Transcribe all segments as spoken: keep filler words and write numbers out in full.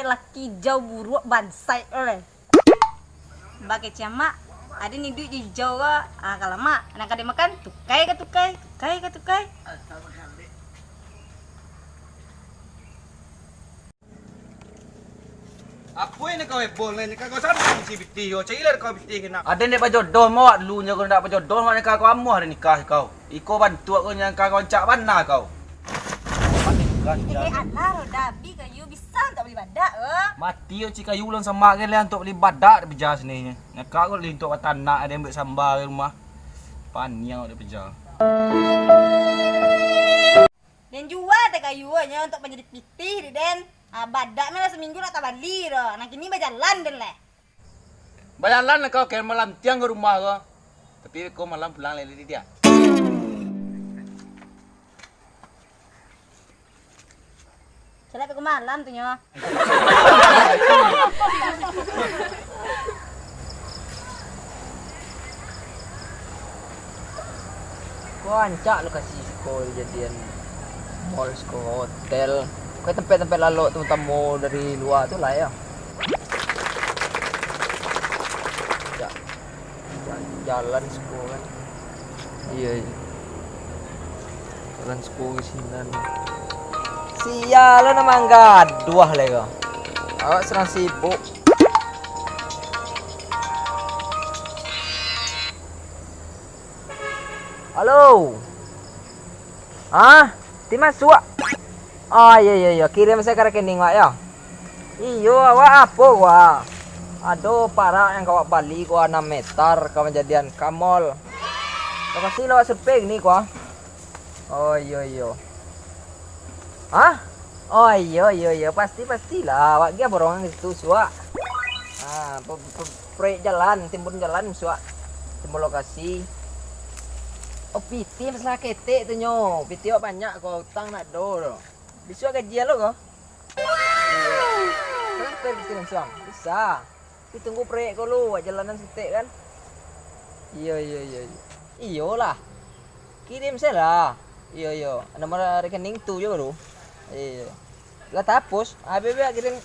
Laki ijau buruak bansaik ko lai. Bakecek amak, aden iduik jo ijau ko, ah, kalamak. Nan ka dimakan, tukai ka tukai, tukai ka tukai. Apo nan kau heboh lai, nan kau sadang isi pitih ko, carilah kau pitih ka nak. Aden dek bajodoh mah awak dulu nyo, kok ndak bajodoh mah nan ka kau amuah ado nikah kau. Iko bantuak ko nan ka kau rancak bana kau. Eh, alah, Roda, bi kayu bisa untuak bali badak ko. Mati yo cik kayu ulang samak ke lah untuak bali badak di peja sini. Nan ka kau bali untuak batanak ado ambiak samba di rumah. Paniang awak di peja. Den jua teh kayu nyo untuak manjadi pitih di den. Ah, badak mah lah saminggu nak tabali doh. Nan kini bajalan den leh. Bajalan lah kau, kalian malantiang ka rumah ko. Tapi ko malam pulang lai di dia. Salah ko malam tu nyo. Ko rancak lokasi siko dijadian mall, siko hotel. Ko tampek-tampek lalok tamu-tamu dari lua tu lah yo. Rancak. Ja-, jalan siko kan. Iyo, iyo. Jalan siko ka sinan. Sia lo nan manggaduah lai ko. Awak sadang sibuk. Halo. Hah? Ti masuak? Oh, iyo, iyo, iyo. Kirim sajo ka rekening wak, yo. Iyo, awak apo, wak? Ado parak nan ka wak bali, wak, anam meter, ka manjadian ka mall. Lokasi lah wak survei ni, wak. Oh, iyo, iyo. Hah? Oh, iyo, iyo, iyo. Pasti, pastilah. Awak agiah borongan ka situ, suak. Ah, pe-, pe-, proyek jalan, timbun jalan, suak. Timbun lokasi. Oh, pitih masalah ketek tu nyo. Pitih awak banyak ko, utang ndak ado doh. Bisuak gajian lo ko. Iyo. Transfer pitih langsuang. Bisa. Tapi tunggu proyek ko lu, awak jalanan saketek kan. Iyo, iyo, iyo, iyo. Iyolah. Kirim sajolah. Iyo, iyo. Nomor rekening tu jo baru. Iyo. Lah tapuih. Ah, bia, bia, kirim.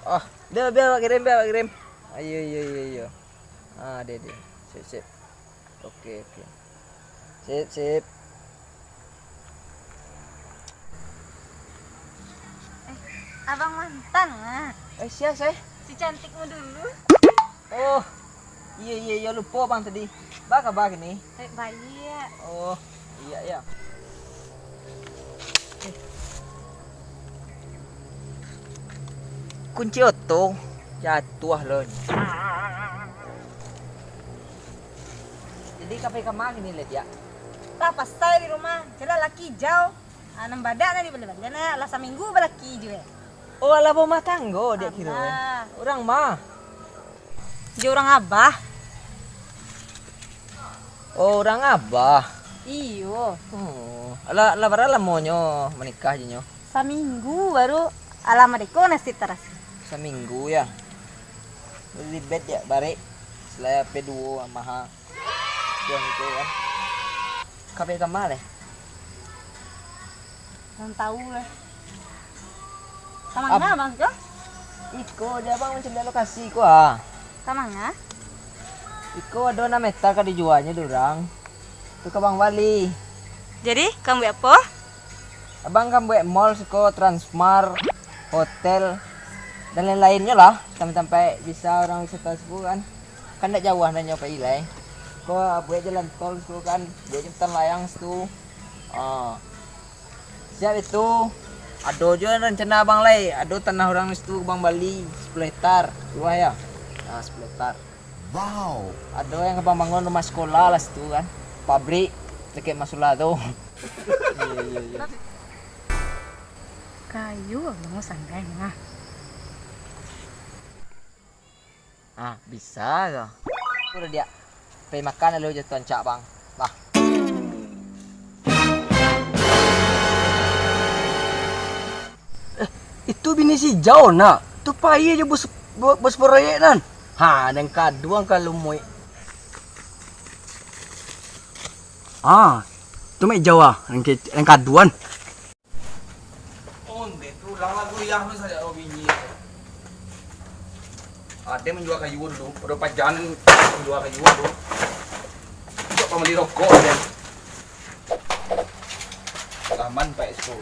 Ah, bia, bia, kirim, bia, kirim. Ah, iyo, iyo, iyo, iyo. Ah, deh, deh. Sip, sip. Oke, oke. Sip, sip. Eh, abang mantan lah. Eh, sia, seh? Si cantikmu dulu. Oh, iyo, iyo, iyo, lupo abang tadi. Ba kaba kini? Baik, baik. Oh, iyo, iyo. Kunci oto jatuah lo. Jadi, ka pai kama kini lai, Diak? Lah, pasai di rumah. Caliak laki ijau. Ah, nan badak tadi bali-bali, nah, lah saminggu balaki juo. Oh, alah barumah tanggo, Diak kiro, eh? Alah. Urang ma? Jo urang abah. Oh, urang abah. Iyo. Oh, alah, alah bara lamonyo manikah jo nyo? Saminggu baru. Alah madeko nasib tarasi. Saminggu, yo? Ribet, yo, barek. Salai P duo maha. Sudah itu, kan. Ka pai kama lai? Kurang tahu lah. Ka manga, Ab-, Bang, ko? Iko, di abang mancaliak lokasi ko, ah. Ka manga? Iko ado anam meter ka dijuanyo di urang. Tu ka abang bali. Jadi, ka buek apo? Abang ka buek mall siko, Transmart, hotel, dan lain-lainnyo lah. Tampek-tampek bisa urang wisata siko kan. Kan ndak jauah nyo pai lai. Ko buek jalan tol siko kan, buek jembatan layang situ. Ah. Siap itu. Ado juo rencana abang lai. Ado tanah urang di situ abang bali sapuluah hektar. Luas yo? Ah, sapuluah hektar. Wow. Ado nan ka abang bangun rumah sekolah lah situ kan. Pabrik, dakek musala tu. Iyo, iyo, iyo. Kayu abang santai mah. Ah, bisa ko. Udah, Diak. Pai makan lalu jo tu rancak, Bang. Bah. Eh, itu bini si Jao, nak. Tu pai jo bos, bo-, bos proyek nan. Ha, nan kaduo ka lumuik. Ah, tu mek Jao ah, nan ke-, nan kaduan. Onde tu, ulang lagu Yah tu sajo, oh, bini. Ade manjua kayu dulu, ado pajan manjua kayu dulu. Untuak pambali rokok ade. Laman Pak Esko.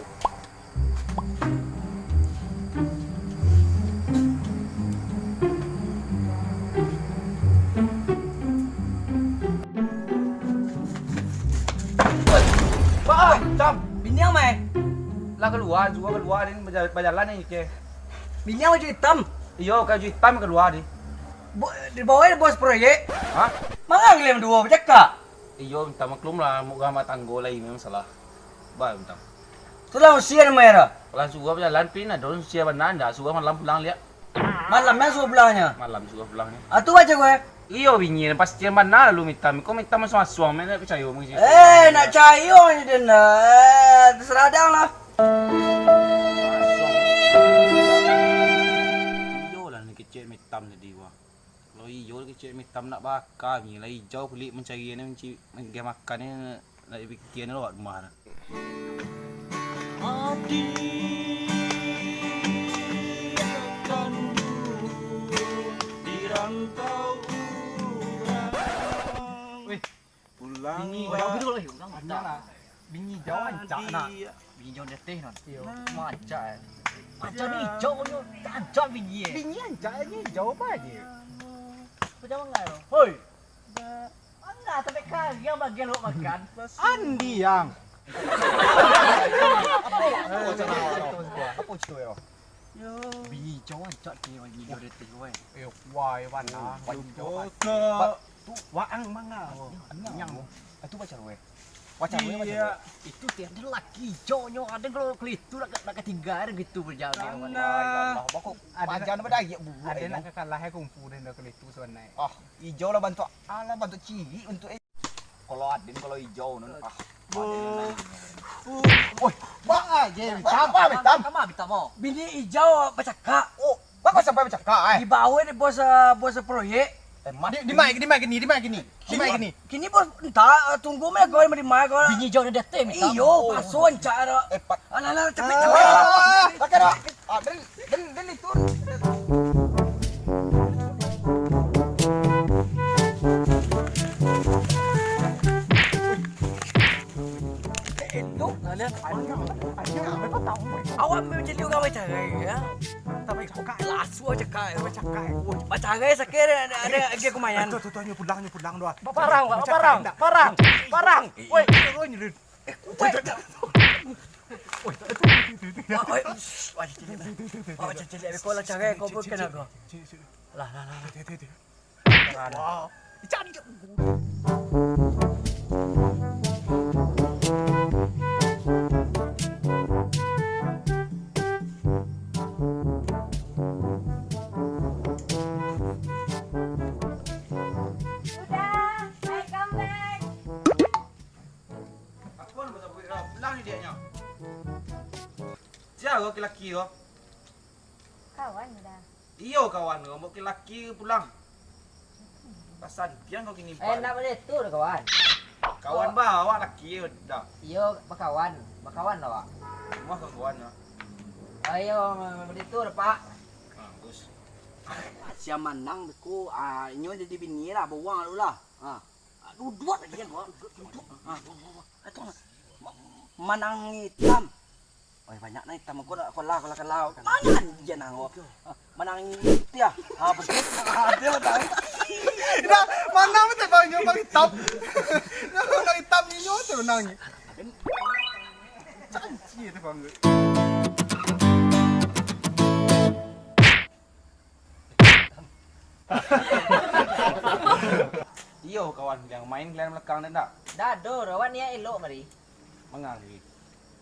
Baa, Tam? Bini ang, Mai? Lah kalua, suruah kalua, den baja-, bajalan ni, Ceh. Bini ang baju itam? Iyo, baju itam kalua, di. Bo-, di bawah ada bos proyek? Hah? Manga kalian duo bacakak? Iyo, minta maklum lah, rumah tanggo lai memang salah. Ba, minta. Tu lah usia namanya dah. Lah suruah bajalan, pin, ado usia bana, ndak suruah malam pulang liak. Malam nan suruah pulangnyo? Malam suruah pulangnyo. Ah, tu baco gue. Iyo, bini, pasti yang bana lalu minta. Kok minta masuang-masuang, nak picayo mungkin. Eh, nak picayo ni den dah. Eh, terserah dang lah. Iyo lah, ni kecek mitam tadi, wah. Kalau iyo kecek mitam nak baka, ni lah ijau kulik mancari ni, manci-, manggeh makan ni, nak dipikia ni lawak rumah tu. Weh, pulang, bini ijau gitu lah, urang mantap lah. Bini ijau rancak nak. Bini ijau deteh non. Iyo. Rancak, eh. Rancak ni ijau nyo, rancak bini, eh. Bini rancak ni ijau apo je? Kau jangan mangai lo. Hoi. Manga sampai kariang bagian awak makan. Andi yang. Apo, apo cerita awak tu? Apo cerita yo? Yo. Bini ijau rancak ni, bini ijau deteh tu, eh. Eh, wah, eh, bana. Bini ijau rancak. Tu waang manga. Kenyang. Itu pacar gue. Pacar gue, pacar gue. Itu tiap dia laki ijau nyo, ado kalau kelitu nak, nak katingga gitu berjalan. Alah. Ya Allah, bako pajan nak badayak buruak. Ado nak kakalah kungfu den dah kelitu sabananyo. Ah, ijau lah bantuak, alah bantuak cirik bantuak, eh. Kalau aden, kalau ijau non, ah. Aden nan lain. Woi, baa je, minta apo, minta? Kama minta mo? Bini ijau bacakak. Oh, baa sampai bacakak, eh? Dibawa dek bos, eh, bos proyek. Eh, mat. Di, di mic, di mic gini, di mic gini. Di mic gini. Kini bos entah, eh, tunggu meh kau di mic kau. Bini ijau dah datang, minta. Iyo, paso rancak dah. Eh, pat. Alah, alah, capek, capek. Ah, pakai dah. Ah, den, den, den itu. Elok lah, lihat. Awak memang jadi urang bacarai, ya. Tapi cakak. Lasu cakak, cakak. Bacarai sakit, ada, ada lagi kumayan. Tu, tu, tu, nyo pulang, nyo pulang doh. Parang, Pak, parang, parang, parang. Woi, turun, turun. Eh, kuat. Wah, wah, wah, cacilek. Wah, cacilek. Kau lah carai, kau pun kena kau. Lah, lah, lah, lah. Wah, cari je. Udah, I come back. Apo nan basabuik lah, pulang ni diaknyo. Sia ko laki-laki ko? Kawan dah. Iyo, kawan ko, mbok laki-laki pulang. Pasan pian ko kini. Eh, nak bali tu dah, kawan. Kawan ba, awak laki dah. Iyo, bakawan. Bakawan lah, awak. Rumah kawan lah. Ayo, bali tu dah, Pak. Ha, bagus. Sia manang beko, ah, inyo jadi bini lah, bawang dulu lah. Ha. Duduak lagi ko. Duduak. Ha, duduak. Itu ma-, manang itam. Oi, banyak nan itam ko, kolah, kolah, kolah. Manang je nang ko. Ha, manang putiah. Ha, betul. Ha, dia tahu. Dah, manang betul bang, nyo bang itam. Nyo bang itam ni, nyo tu manang ni. Canci tu bang. Iyo, kawan, jan main kalian balakang den dak? Dah ado, awak niaik elok mari. Mangang lagi.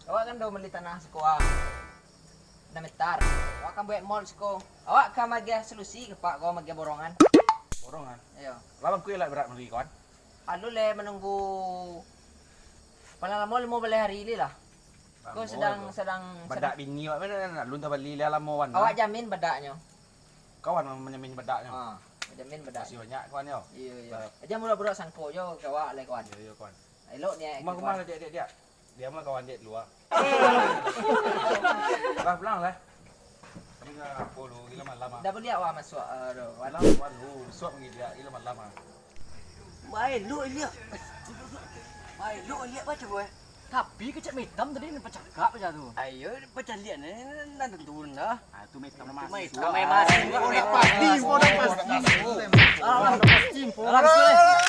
Awak kan dah mali tanah siko ah. Anam hektar. Awak kan buek mall siko. Awak ka magiah solusi ka Pak, ko magiah borongan. Borongan? Iyo. Lah bangku elak berat mali, kawan. Alun lai manunggu, paling lamo limo baleh ari lai lah. Ko sadang, sadang badak bini awak mah, alun tabali lai lamo wan. Awak jamin badaknyo? Kawan manjamin badaknyo. Ha, jamin badak. Makasih banyak, kawan, yo. Iyo, iyo. Jan burak-burak sangko jo ka awak lai, kawan. Iyo, iyo, kawan. Elok niaik. Rumah, rumah, diak, diak, diak. Dia mah kawan diak di lua. Lah, pulang lah. Apo lu, gilo malam ah. Dah baliak wah masuak uh, tu. Malam, waduh, suap mangiliak, gilo malam ah. Baik lu liak. Baik lu liak baca boy. Tapi kecek mitam tadi ni pacakak macam tu. Ayo pacah liak ni nan tentu dah. Ah, tu mitam Cuma masuk. hitam main masing. Oh, dah pasti, oh, dah pasti. Ah, Pasti, oh. Alah, betul eh.